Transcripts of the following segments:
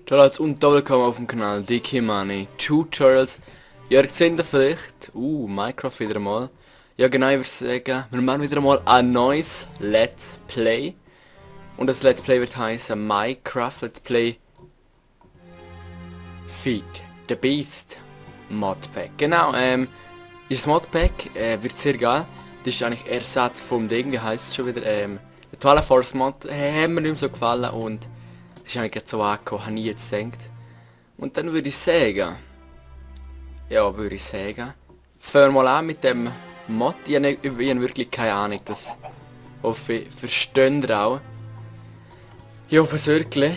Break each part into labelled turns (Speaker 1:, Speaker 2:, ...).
Speaker 1: Ciao Leute und willkommen auf dem Kanal DK Money Tutorials. Ihr seht vielleicht, Minecraft wieder mal. Ja genau, ich würde sagen, wir machen wieder mal ein neues Let's Play. Und das Let's Play wird heißen Minecraft Let's Play Feed the Beast Modpack. Genau, das Modpack wird sehr geil. Das ist eigentlich Ersatz vom Ding, wie heisst es schon wieder, der Toilet Force Mod, hat mir nicht mehr so gefallen und das ist eigentlich so angekommen, habe ich jetzt gedacht. Und dann würde ich sagen, fangen wir mal an mit dem Mod. Ich habe wirklich keine Ahnung, das hoffe ich, verstehen ihr auch. Ich hoffe es wirklich.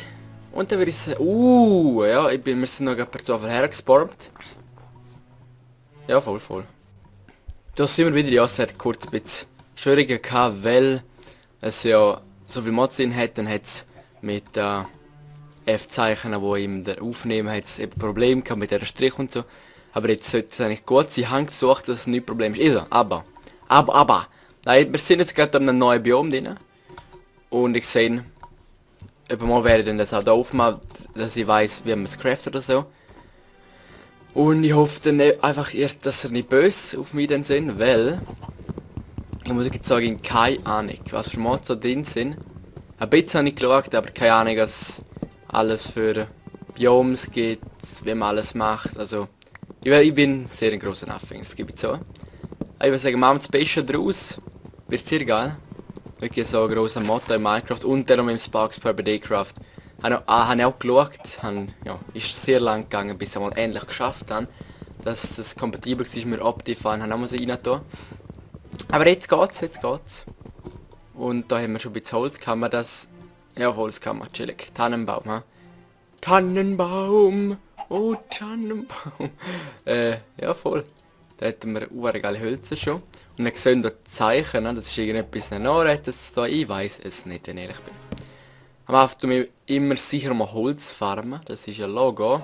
Speaker 1: Und dann würde ich sagen, ja, wir sind noch per Zufall hergespawnt. Ja, voll. Da sind wir wieder, ja, es hat kurz ein bisschen Störungen gehabt, weil es ja so viel Mods drin hat, dann hat es mit F-Zeichen, wo ihm der Aufnehmen hat es eben Probleme gehabt mit der Strich und so. Aber jetzt sollte es eigentlich gut sein. Ich habe gesucht, dass es nicht Problem ist. Also, aber. Nein, wir sind jetzt gerade an einem neuen Biom drin. Und ich sehe, mal werde ich dann das auch da aufmachen, dass ich weiß, wie man es craftet oder so. Und ich hoffe dann einfach erst, dass er nicht böse auf mich dann sind, weil ich muss jetzt sagen, keine Ahnung, was für Mods da drin sind. Ein bisschen habe ich geschaut, aber keine Ahnung, was alles für Biomes gibt, wie man alles macht. Also ich bin sehr ein grosser Anfänger, das gebe ich zu. Ich würde sagen, machen wir das Beste draus. Wird sehr geil. Wirklich so ein grosser Motto in Minecraft und dann noch mit dem Sparks per Daycraft. Habe ich auch geschaut, ist sehr lang gegangen, bis ich mal endlich geschafft habe, dass das kompatibel ist mit Optifine, habe ich auch mal so rein tun. Aber jetzt geht's. Und da haben wir schon ein bisschen Holz, kann man das... Ja, Holz kann man, chillig. Tannenbaum, ha? Tannenbaum! Oh, Tannenbaum! Ja, voll. Da hätten wir geile Hölzer schon. Und dann sehen wir die Zeichen, das ist irgendetwas Nachrettes da. Ich weiß es nicht, wenn ich ehrlich bin. Am Anfang tun wir immer sicher mal Holz farmen, das ist ein Logo.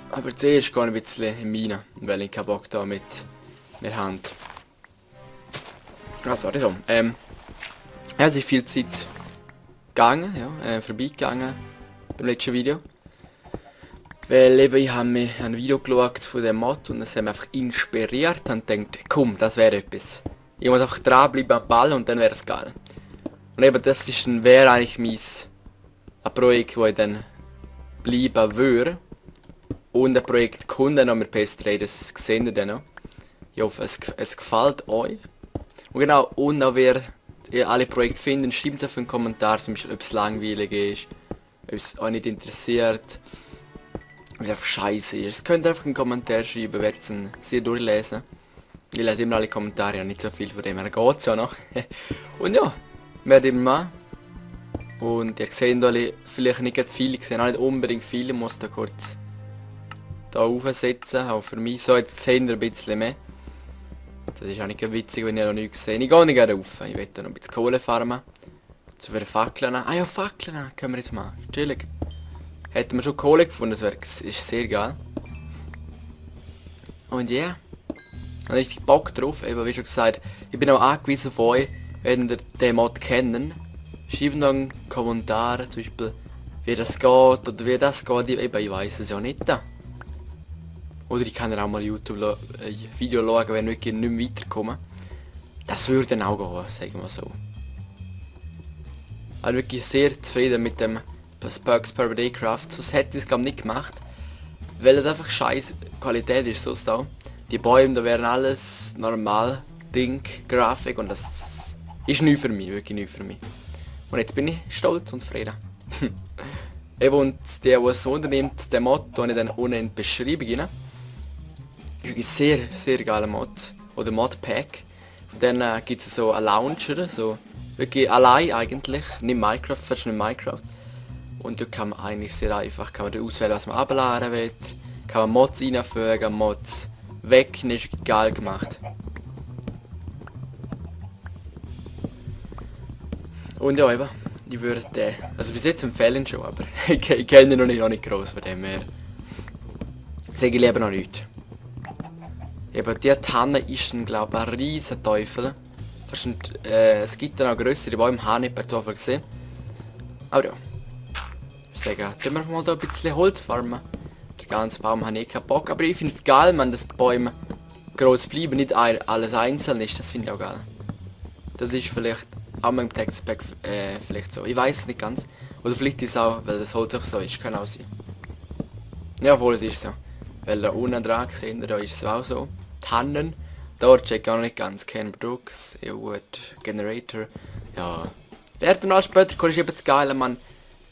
Speaker 1: Aber zuerst gehe ich ein bisschen in Mine, weil ich keinen Bock da mit der Hand. Ah, sorry, so. Es ist viel Zeit gegangen, ja, vorbeigegangen beim letzten Video. Weil eben, ich habe mir ein Video geschaut von dem Mod und es hat mich einfach inspiriert und gedacht, komm, das wäre etwas. Ich muss einfach dranbleiben am Ball und dann wäre es geil. Und eben, das wäre eigentlich ein Projekt, wo ich dann bleiben würde. Und ein Projekt Kunden noch mit PS3, das sehen ihr dann noch. Ich hoffe, es gefällt euch. Und genau, und auch wer ihr alle Projekte finden, schreibt es auf einen Kommentar, zum Beispiel, ob es langweilig ist, ob es euch nicht interessiert, ob es einfach scheiße ist. Könnt ihr einfach einen Kommentar schreiben, werdet es sehr durchlesen. Ich lese immer alle Kommentare, nicht so viel, von dem her geht es ja noch. Und ja, werde ich machen. Und ihr seht alle, vielleicht nicht viele, ich sehe auch nicht unbedingt viele, ich muss da kurz da aufsetzen, auch für mich so, jetzt sehen wir ein bisschen mehr. Das ist auch nicht witzig, wenn ich noch nichts sehe. Ich gehe nicht gerne rauf. Ich will noch ein bisschen Kohle farmen. Zu für Fackeln. Ah ja, Fackeln können wir jetzt machen. Chillig. Hätten wir schon Kohle gefunden, das ist sehr geil. Und ja. Yeah. Ich habe richtig Bock drauf. Eben wie schon gesagt, ich bin auch angewiesen auf euch, wenn ihr den Mod kennen. Schreibt noch einen Kommentar, zum Beispiel wie das geht oder wie das geht. Eben, ich weiß es ja nicht. Oder ich kann dann auch mal YouTube Video schauen, wenn ich nicht mehr weiterkomme. Das würde dann auch gehen, sagen wir so. Ich bin wirklich sehr zufrieden mit dem Sparks per Daycraft. Sonst hätte ich es glaube nicht gemacht. Weil es einfach scheiß Qualität ist, sonst auch. Die Bäume, da wären alles normal Ding, Grafik und das ist neu für mich, wirklich neu für mich. Und jetzt bin ich stolz und zufrieden. Eben, und der es unternimmt, der Mod, den ich dann unten in die Beschreibung rein. Wirklich sehr geiler Mod. Oder Modpack. Von denen gibt es so einen Launcher, so wirklich allein eigentlich. Nicht Minecraft, fast nicht Minecraft. Und da kann man eigentlich sehr einfach auswählen, was man abladen will. Kann man Mods reinfügen, Mods wegnehmen, ist wirklich geil gemacht. Und ja eben, ich würde also bis jetzt empfehlen schon, aber ich kenne ihn noch nicht groß von dem her. Sage ich lieber noch nichts. Eben, die Tanne ist ein, glaube ich, ein riesen Teufel. Es gibt dann auch größere Bäume, habe ich per Zufall gesehen. Aber ja. Ich sage, tun wir mal da ein bisschen Holz farmen. Der ganze Baum habe ich keinen Bock. Aber ich finde es geil, man, dass die Bäume groß bleiben, nicht alles einzeln ist. Das finde ich auch geil. Das ist vielleicht auch mal im Textpack vielleicht so. Ich weiß es nicht ganz. Oder vielleicht ist es auch, weil das Holz auch so ist. Kann auch sein. Ja, wohl es ist so. Weil da unten dran gesehen, da ist es auch so. Tannen. Dort check ich auch nicht ganz. Ken Brooks, EU Generator. Ja. Werden noch später kommt, ist eben das Geile, man.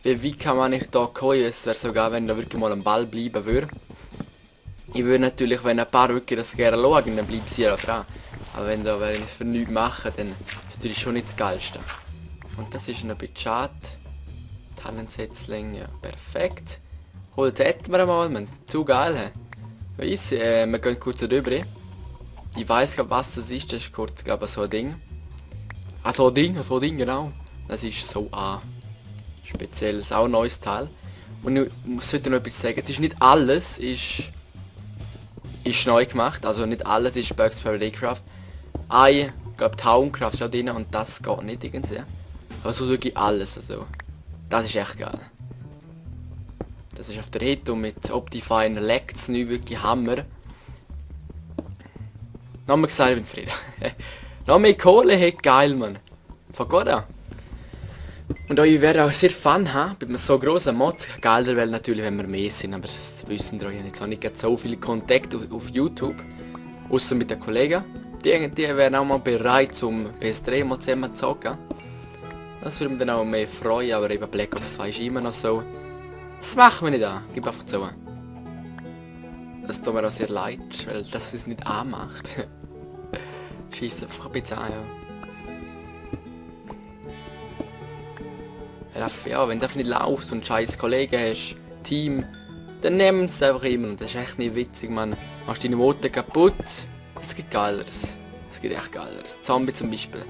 Speaker 1: Wie kann man nicht da kommen? Es wäre so geil, wenn da wirklich mal am Ball bleiben würde. Ich würde natürlich, wenn ein paar wirklich das gerne schauen, dann bleiben sie ja dran. Aber wenn ich es für nichts mache, dann ist das natürlich schon nicht das Geilste. Und das ist noch ein bisschen schade. Tannensetzling, ja, perfekt. Holz hätten wir mal, man. Zu geil, he. Weiss, wir gehen kurz darüber. Ich weiß gar was das ist kurz, glaube ich, so ein Ding. So ein Ding, genau. Das ist so ein spezielles, auch ein neues Teil. Und ich sollte noch etwas sagen, es ist nicht alles, ist neu gemacht, also nicht alles ist Bugs per Daycraft. Ich glaube Tauncraft ist auch drin und das geht nicht irgendwie. Aber so wirklich alles, also. Das ist echt geil. Das ist auf der Hit und mit Optifine leckt's nicht wirklich Hammer. Nochmal gesagt, ich bin zufrieden. Noch mehr Kohle, hey, geil, man. Von Gott an. Und ich werde auch sehr Fun haben, bei einem so grossen Mod. Geiler wäre natürlich, wenn wir mehr sind, aber das wissen wir ja jetzt auch nicht so viele Kontakte auf YouTube. Außer mit den Kollegen. Die wären auch mal bereit zum PS3 mal zusammen zu zocken. Das würde mich dann auch mehr freuen, aber eben Black Ops 2 ist immer noch so. Das machen wir nicht an, gib einfach zu. Das tut mir auch sehr leid, weil das es nicht anmacht. Scheiße, einfach ein bisschen an, ja. Ja, wenn das nicht läuft und scheiß Kollegen hast, Team, dann nehmen sie einfach immer und das ist echt nicht witzig, man. Machst deine Motor kaputt, es gibt Geileres. Es gibt echt Geileres. Zombie zum Beispiel.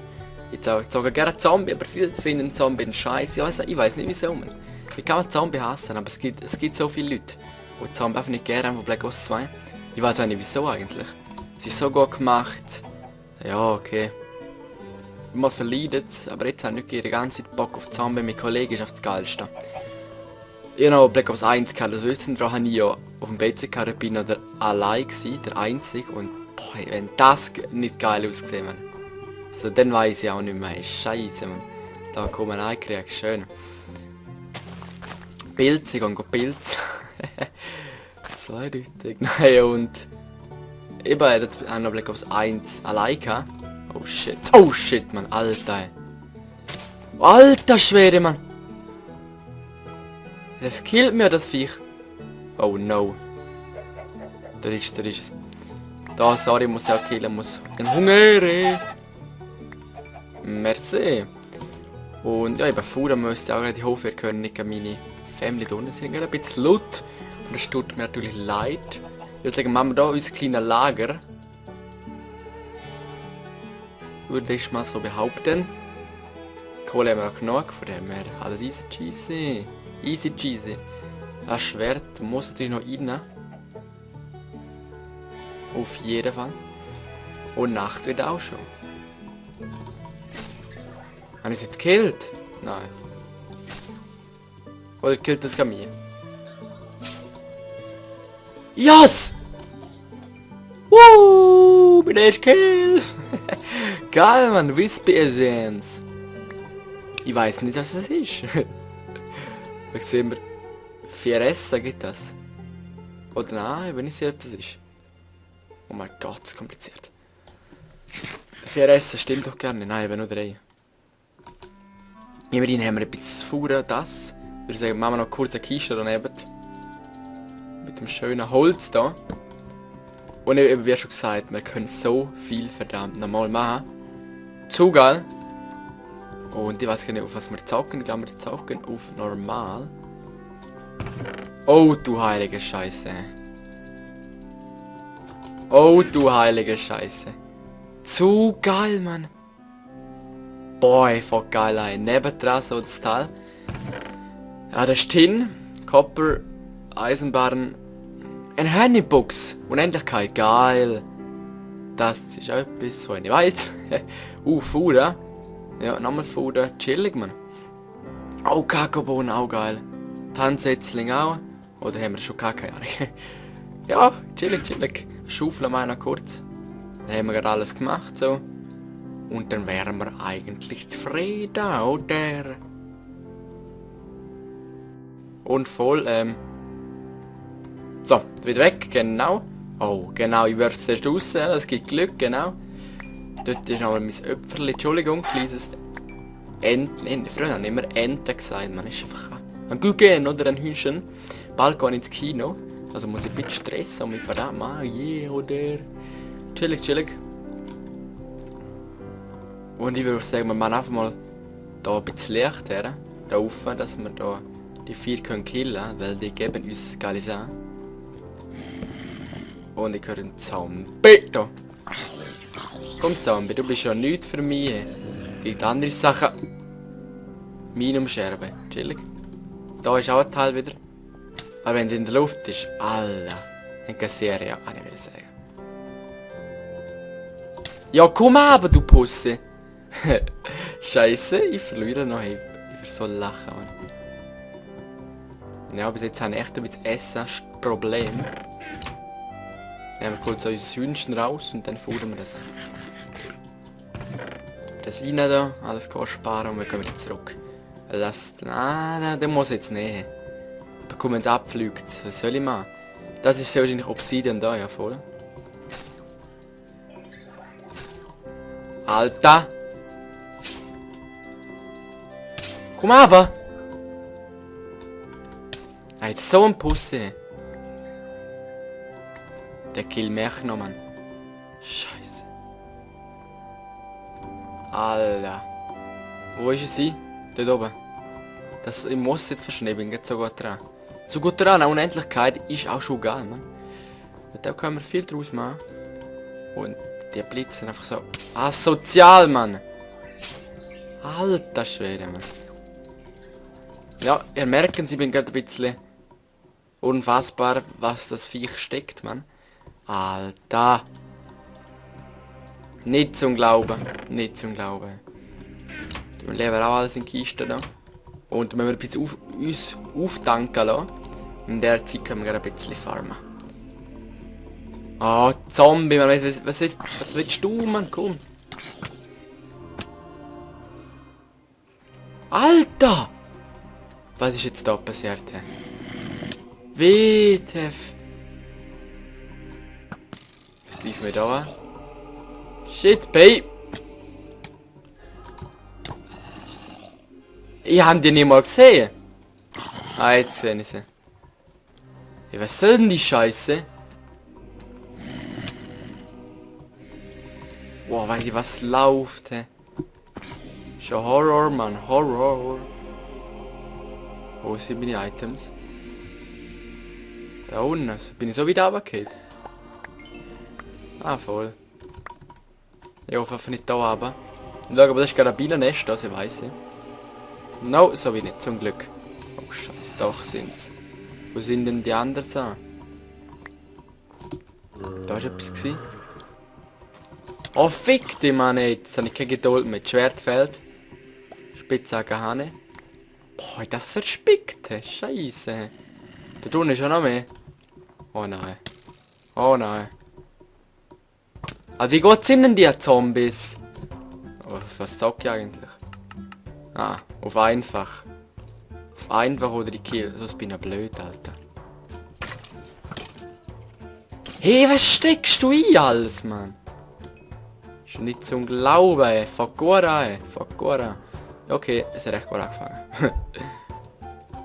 Speaker 1: Ich sage gerne Zombie, aber viele finden Zombie einen Scheiß. Ich weiß nicht wieso, man. Wie kann man Zombie hassen, aber es gibt so viele Leute, die Zombie einfach nicht gerne haben von Black Ops 2. Ich weiß auch nicht wieso eigentlich. Es ist so gut gemacht. Ja, okay. Man verleidet, aber jetzt habe ich nicht die ganze Zeit Bock auf Zombie. Mein Kollege ist auf das Geilste. Ich habe noch Black Ops 1 gehabt, das wissen wir, habe ich ja auf dem PC gehabt, ich bin noch der allein gewesen, der Einzige. Und boah, wenn das nicht geil ausgesehen, man. Also dann weiß ich auch nicht mehr, Scheiße, man. Da kommen einkriegen, schön. Pilze, gehen Pilze. Zweideutig. Nein, und eben, ich habe noch Black Ops 1 allein gehabt. Oh shit, man, Alter. Alter Schwede, man. Das killt mir, das Viech. Oh no. Da ist es. Da, sorry, muss ich auch killen, muss. Den Hunger. Merci. Und ja, eben Fuhren müsste ich auch gerade hoffen, wir können nicht meine Family da unten sind, ein bisschen laut. Und das tut mir natürlich leid. Ich würde sagen, machen wir da unser kleines Lager. Würde ich mal so behaupten. Kohle haben wir auch genug, von dem her alles easy cheesy. Easy cheesy. Das Schwert muss natürlich noch rein. Auf jeden Fall. Und Nacht wird auch schon. Habe ich es jetzt gekillt? Nein. Oder killt das Kamil? Yes! Woo! Bin ich Kill! Geil, man, Wispy Essence. Ich weiß nicht, was es ist. Da sehen wir 4S, gibt das. Oder nein, ich bin nicht sicher, ob das ist. Oh mein Gott, das ist kompliziert. 4S stimmt doch gerne. Nein, ich bin nur 3. Immerhin haben wir ein bisschen Fuhren, das. Ich würde sagen, machen wir noch kurz eine Kiste daneben. Mit dem schönen Holz da. Und eben, wie schon gesagt, wir können so viel verdammt normal machen. Zu geil. Und ich weiß gar nicht, auf was wir zocken. Ich glaube, wir zocken auf normal. Oh, du heilige Scheiße. Oh, du heilige Scheiße. Zu geil, Mann. Boah, voll geil ein. Nebendran so das Teil. Ja, das ist Tin, Copper, Eisenbahn, ein Honeybox. Unendlichkeit, geil. Das ist auch etwas, was ich nicht weiss. Fuder. Ja, nochmal Fuder. Chillig, man. Oh, Kakaobohnen, auch geil. Tanzsetzling auch. Oder haben wir schon keine Ahnung. Ja, chillig. Schaufeln wir noch kurz. Dann haben wir gerade alles gemacht, so. Und dann wären wir eigentlich zufrieden, oder? Und voll, so, wieder weg, genau. Oh, genau, ich werfe es erst raus, das gibt Glück, genau. Dort ist noch mein Öpferli, Entschuldigung, kleines Entchen. Früher haben immer Ente gesagt, man ist einfach ein Guggen oder ein Hühnchen. Bald gehe ich ins Kino, also muss ich ein bisschen stressen und mit Badam, yeah, oder? Chillig. Und ich würde sagen, wir machen einfach mal da ein bisschen Licht her, da rauf, dass wir da die 4 können killen, weil die geben uns geile Sachen. Und ich höre einen Zombie da. Komm Zombie, du bist ja nichts für mich. Gibt andere Sachen. Meine umscherben. Chillig. Da ist auch ein Teil wieder. Aber wenn der in der Luft ist, Alter. Dann kassiere ich ja, ich will sagen. Ja, komm aber, du Pusse. Scheiße, ich verliere noch. Ich soll lachen, Mann. Ja, bis jetzt habe ich echt ein bisschen Essen-Problem. Nehmen wir kurz unser Hühnchen raus und dann fuhren wir das. Das rein da, alles sparen und wir gehen wieder zurück. Das, der muss jetzt nicht. Da kommen es abfliegt. Was soll ich machen? Das ist sehr wahrscheinlich Obsidian da, ja voll. Alter! Komm aber! Ah, jetzt so ein Pussy. Der killt mich noch, Mann. Scheiße. Alter. Wo ist es sie? Dort oben. Das, ich muss jetzt verschneiden, geht so gut dran. So gut dran, eine Unendlichkeit ist auch schon geil, Mann. Da können wir viel draus machen. Und die blitzen einfach so asozial, Mann. Alter Schwede, Mann. Ja, ihr merkt, ich bin gerade ein bisschen unfassbar, was das Viech steckt, Mann. Alter. Nicht zum Glauben. Nicht zum Glauben. Wir leben auch alles in Kisten da. Und wenn wir ein bisschen uns auftanken lassen, in der Zeit können wir gerade ein bisschen farmen. Oh, Zombie, man, was willst du, Mann? Komm. Alter! Was ist jetzt da passiert? WTF? Jetzt greifen wir da an. Shit, Pay! Ich hab die nicht mal gesehen. Ah, jetzt sehen ich sie. Hey, was soll denn die Scheiße? Boah, weißt du, was läuft, hä? Schon Horror, Mann, Horror. Wo sind meine Items? Da unten, also bin ich so wieder runtergefallen. Ah, voll. Ich hoffe nicht da runter. Und schau, aber das ist gerade ein Bienennest, also weiss ich. No, so wie nicht, zum Glück. Oh scheiße, doch sind's. Wo sind denn die anderen da? Da ist etwas gewesen. Oh fick dich, Mann, ey. Jetzt habe ich keine Geduld mit Schwertfeld. Spitzhacke Hane. Boah, das verspickt, scheiße. Da drunten ist ja noch mehr. Oh nein. Oh nein. Ah, wie geht's denn die Zombies? Oh, was sag ich eigentlich? Ah, auf einfach. Auf einfach oder die Kill. Sonst bin ich blöd, Alter. Hey, was steckst du ein alles, Mann? Ist nicht zum Glauben, ey. Fakora, ey. Fakora. Okay, es hat echt gut angefangen.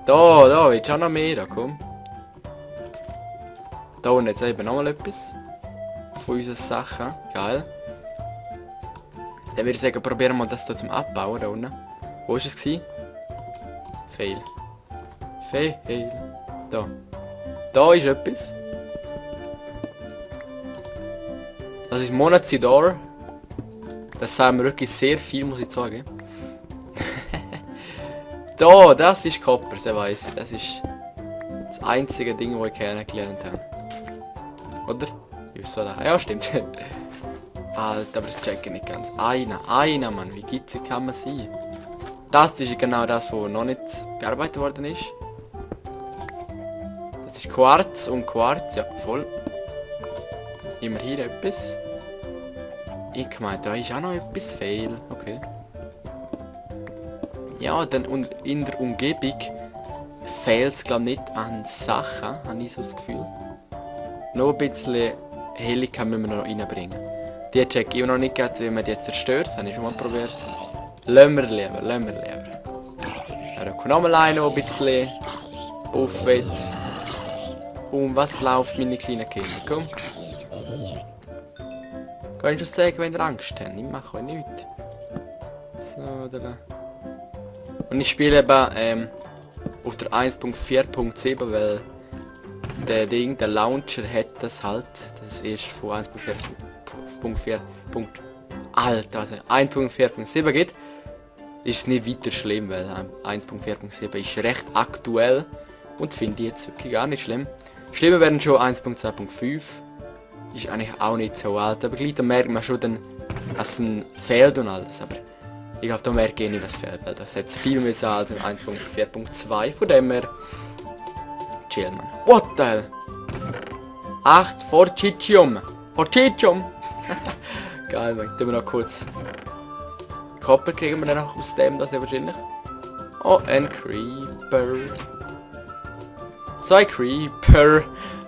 Speaker 1: Da, willst du auch noch mehr? Da, komm. Da unten jetzt eben nochmal etwas. Von unseren Sachen. Geil. Dann würde ich sagen, probieren wir das hier zum Abbauen da unten. Wo ist es gewesen? Fail. Fail. Da. Da ist etwas. Das ist Monazidor. Das sagen wir wirklich sehr viel, muss ich sagen. Da, das ist Copper, sehr weiss ich. Das ist das einzige Ding, das ich kennengelernt habe. Oder? Ja, stimmt. Alter, aber das check ich nicht ganz. Einer, Mann. Wie gitzig kann man sein? Das ist genau das, was noch nicht bearbeitet worden ist. Das ist Quarz und Quarz, ja, voll. Immerhin etwas. Ich meine, da ist auch noch etwas fehl. Okay. Ja, dann und in der Umgebung fehlt es glaube nicht an Sachen, habe ich so das Gefühl. Noch ein bisschen Helligkeit müssen wir noch reinbringen. Die check ich noch nicht, wie man die zerstört, habe ich schon mal probiert. Lassen wir lieber. Da kommt nochmal einer, der ein bisschen Buffet. Komm, was läuft, meine kleinen Kinder? Komm. Kannst du sagen, wenn ihr Angst habt? Ich mache euch nichts. So, da. Und ich spiele eben auf der 1.4.7, weil der Launcher hat das halt. Das ist erst von 1.4. Alter, also 1.4.7 geht. Ist nicht weiter schlimm, weil 1.4.7 ist recht aktuell und finde ich jetzt wirklich gar nicht schlimm. Schlimmer werden schon 1.2.5. Ist eigentlich auch nicht so alt, aber gleich da merkt man schon dann, dass es fehlt und alles. Aber ich glaube, da merke ich nicht, was fehlt, weil das jetzt viel mehr sein als im 1.4.2. Von dem her chill, man. What the hell? 8 Fortitium. Geil, man. Tun wir noch kurz. Copper kriegen wir dann noch aus dem, das ja wahrscheinlich. Oh, ein Creeper. 2 Creeper.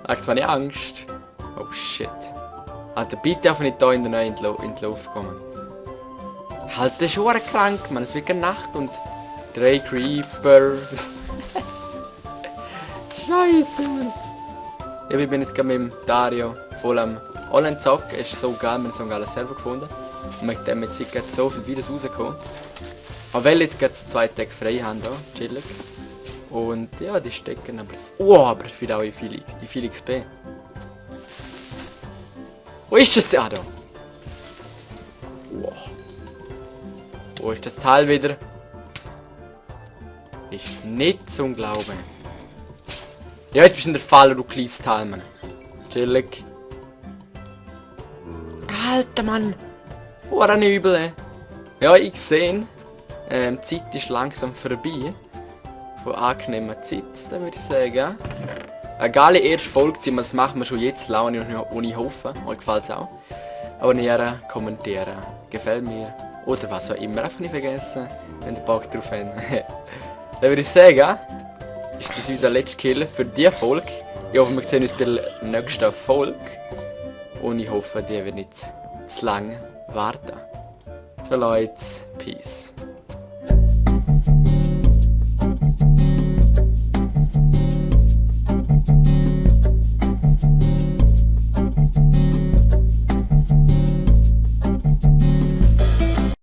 Speaker 1: Macht meine Angst. Oh shit. Alter, bitte einfach nicht da in die Luft kommen. Halt, das ist schon krank, man. Es wird eine Nacht und 3 Creeper. Scheiße, man. Ja, ich bin jetzt gerade mit dem Dario voll am Online zocken. Es ist so geil, wir haben so einen geilen Server gefunden. Und mit dem jetzt so viele Videos rausgekommen. Aber weil jetzt gerade 2 Tage frei haben, da, chillig. Und ja, die stecken aber... Oh, aber ich finde auch in viel XP. Wo ist das? Ah, da. Wow. Wo ist das Teil wieder? Ist nicht zum Glauben. Ja, jetzt bist du in der Falle, du kleines Teil, Mann. Chillig. Alter, Mann. Oh, ein Übel, ey. Ja, ich sehe, die Zeit ist langsam vorbei. Von angenehmer Zeit, dann würde ich sagen. Eine geile erste Folge, das machen wir schon jetzt, Laune und ich hoffe, euch gefällt es auch. Abonnieren, kommentieren, gefällt mir oder was auch immer, einfach nicht vergessen, wenn ihr Bock drauf habt. Dann würde ich sagen, ist das unser letzter Kill für diese Folge. Ich hoffe, wir sehen uns bei der nächsten Folge. Und ich hoffe, die wird nicht zu lange warten. Ciao Leute, Peace.